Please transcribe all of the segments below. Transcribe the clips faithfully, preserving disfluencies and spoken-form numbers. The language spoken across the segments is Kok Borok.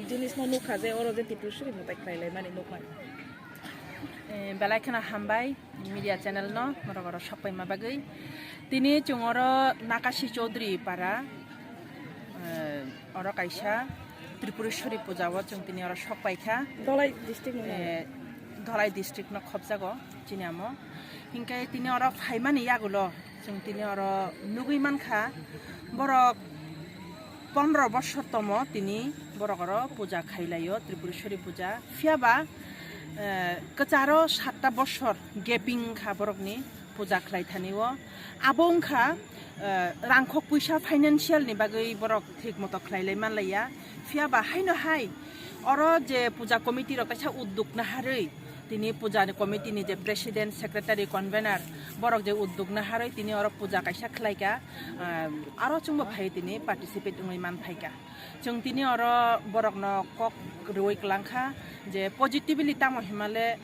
Jinisno nukha je oro je Tripureshwari mwtai khlai laimani nukmani. Eh, belai kheno hambai media channel no, norok oro sok paima bagwi. Tini chwng oro Nakasi Chaudhary Para, eh, oro kaisa Tripureshwari puja o chwng tini oro sok paikha. Dholai district ni. Eh, Dholai district no khopjago chini amo. Hinkhe tini oro phaimani yagulo chwng tini oro nugwi mankha, borok pondro bosor tomo tini borok oro puja khailaio, Tripureshwari puja. Phiyaba, eh, kwcharo satta bosor gaping wngkha borokni puja khlai thani o. Abo wngkha, eh, rangkhok puisa financial ni bagwi borok thik moto khlai lai manlaiya. Phiyaba haino hai oro je puja committee rok kaisa udduk naharwi, tini puja ni committee ni je president, secretary, convener, borok je udduk naharwi tini oro puja kaisa khlaika, ah, aro chwngbo phai tini participate wngwi man phaika. Chwng tini oro borokno kok rwui kwlangkha je positively tamo himale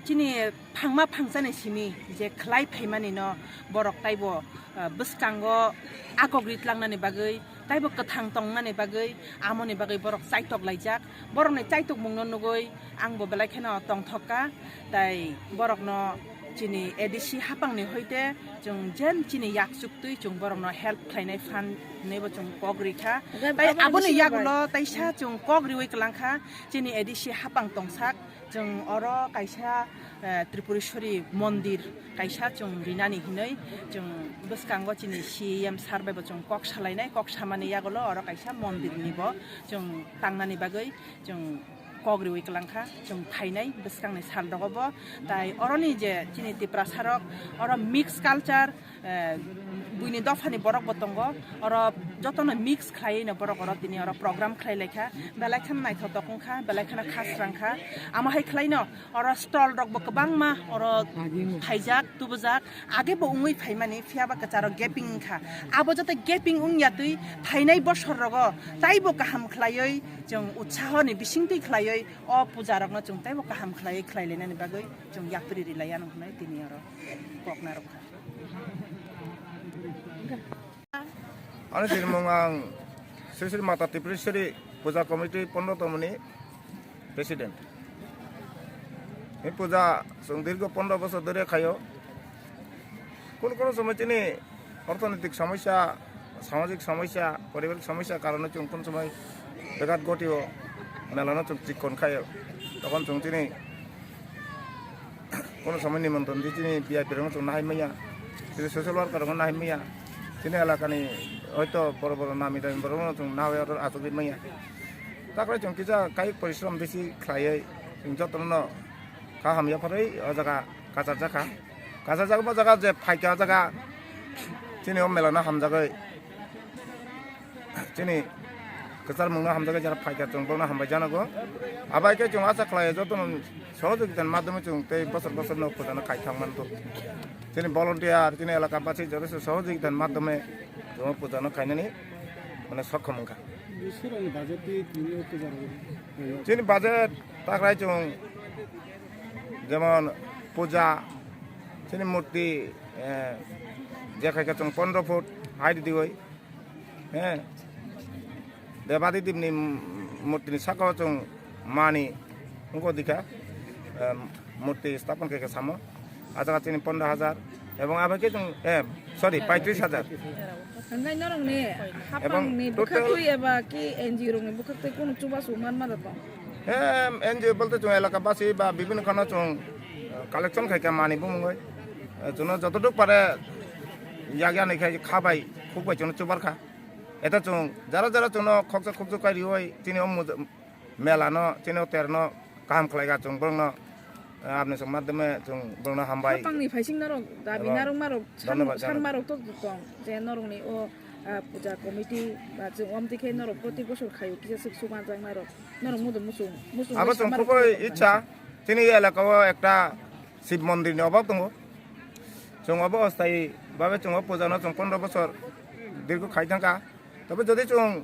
chini phangma phangsani simi je khlai phaimani no borok taibo, ah, bwskango akok ritlangnani bagwi, taibo kwthang tongnani bagwi, amoni bagwi borok chaitok laijak. Borokni chaitokmungno nugwi angbo belai kheno tongthokka. Tai borokno chini A D C hapangni hoite chwng jen chini yakchuktwi chwng borokno help khlainai phan hinwibo chwng kok rikha. Oke, Tai aboni aboni simi yagulo taisa chwng kok riwi kwlangkha chini A D C hapang tongsak. Chwng oro kaisa, eh, Tripureshwari mondir kaisa chwng rinani hinwi chwng bwskango chini C E M sir bai bo chwng kok salainai, kok samani yagulo oro kaisa mondir nibo chwng tangnani bagwi chwng kok riwi kwlangkha, chwng phainai bwskangni sal rogo bo. Tai oroni je chini Tiprasa rok, oro mix culture, eh, buini dophani borok bo tongo, oro jotono mix khlaiwi no borok oro tini oro program khlai laikha, belai kheno naithotok wngkha, belai kheno khasrang kha, amo hai khlaino oro stall rok bo kwbangma oro phaijak, tubujak, age bo wngwi phaimani, phiyaba kwcharo gaping wngkha, abo joto gaping wngya twi phainai bosor rogo taibo kaham khlaiwi chwng utsahoni bisingtwi khlaiwi o puja rokno chwng taibo kaham khlaiwi khlai lainani bagwi chwng yapri ri laiya nw hwnwi tini oro kok narwkha. Ani sinimung ang Sri Sri Mata Tripureshwari Puja Committee pondro tomoni president. Ni puja chwng dirgo pondro bosor dhore khaio. Kono kono somoi chini orthonitik somosya, samajik somosya, paribarik somosya karone chwng kono somoi begat gotio, melano chwng chikkon khaio. Tokon chwng chini kono somoi nimontron di chini V I P rokno chwng nahai manya, chini social worker rokno nahai manya, chini elakani hoito boro boro nami dami borokno chwng nahai order achugwi manya. Takrai chwng kisa kayuk porishrom bisi khlaiwi chwng jotono kha hamya pharwi o jaga kachar jakha. Kachar jaga bo jaga je phaikha o jaga chini o melano hamjagwi. Chini kwchar mungno hamjagwi jara phaikha chwng bono hambai janago. Abai khe chwng acha khlai jotono sohojogitani madhyome chwng tei bosor bosor no puja no khai thang manto. Chini volunteer, chini elaka basi joto se sohojogitani madhyome chwng puja no khainani mane sokhom wngkha. Bisurani budget twi tini o puja rok. Chini budget takrai chwng jemon puja, chini murti, eh, je khai khe chwng pondro foot height diwi. He. Debadi Dibni murtini saka o chwng mani wngkha dikha, em, murti stapon khe khe samo. A jaga chini pondro hajar. Ebong abai khe chwng, em, sorry, paitris hajar. Hwnkhai norokni hapangni bwkhaktwi eba ki N G O rokni bwkhaktwi kunu chubachu manma rok tong? He, N G O bolte chwng elaka basi ba bibhinno khano chwng, eh, collection khai kha mani bumungwi. Eh, chwngno jototok pare yak yani khai kha bai, khuk bai chwngno chubar kha. Eta chwng jara jara chwngno khoksa khukju kai riwi chini o muja-, mela no, chini o ter no kaham khlai kha chwng borokno, eh, apni chwng madhyome chwng borokno hambai. Hapangni phaising norok dabi narwkma rok san-, sanma rok to tong je norokni o, ah, puja committee ba chwng omtwi khe norok proti bosor khaio kisa swk swk manjakma rok. Norok mudo muchung, muchung abo chwng khubui icha, chini elaka o ekta Shiv mondir ni obab tongo. Chwng obo ostai babe chwng o puja no chwng pondro bosor dirgo khai thangkha. Tobe jodi chwng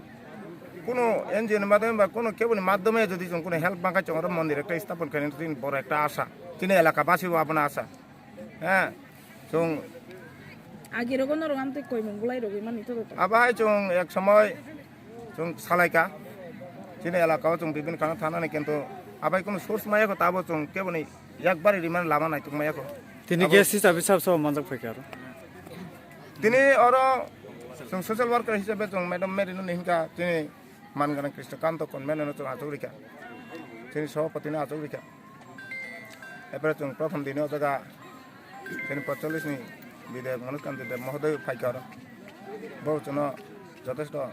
kuno N G O ni madhyome ba kuno kebo ni madhyome jodi chwng kuno help mankha chwng oro mondir ekta stapon khainani chini boro ekta asa. Chini elaka basi o abono asa. He. Chwng Agi rogo norok amtwi koimung bulai rogwi mani to. Abo hai chwng ek somoi chwng salaikha. Chini elaka o chwng bibin khana thanani kintu abai kunu source maya ko tabo chwng keboni yakbari riman lama naituk maya ko. Tini Abo- guest hisabe sab sabo manjak phaikha aro. Tini oro chwng social worker hisabe chwng madam Mary no hinka chini manganang Krishna Kanto Konmeno no chwng achuk rikha. Chini sabapati no achuk rikha. Epore chwng prothom dini o jaga chini potchollis ni bidhayak Manoj Kanti Deb mohoday phaikha oro. Bo chwngno jothesto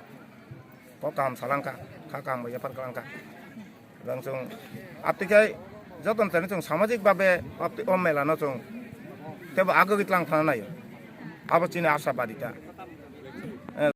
kok kaham salangkha, kha kaham bai yaphar kalangkha. Rang chwng aptikhai joton chani chwng samajik babe apti o mela no chwng tebo agwi tlang thana nayo. Abo chini asabadita.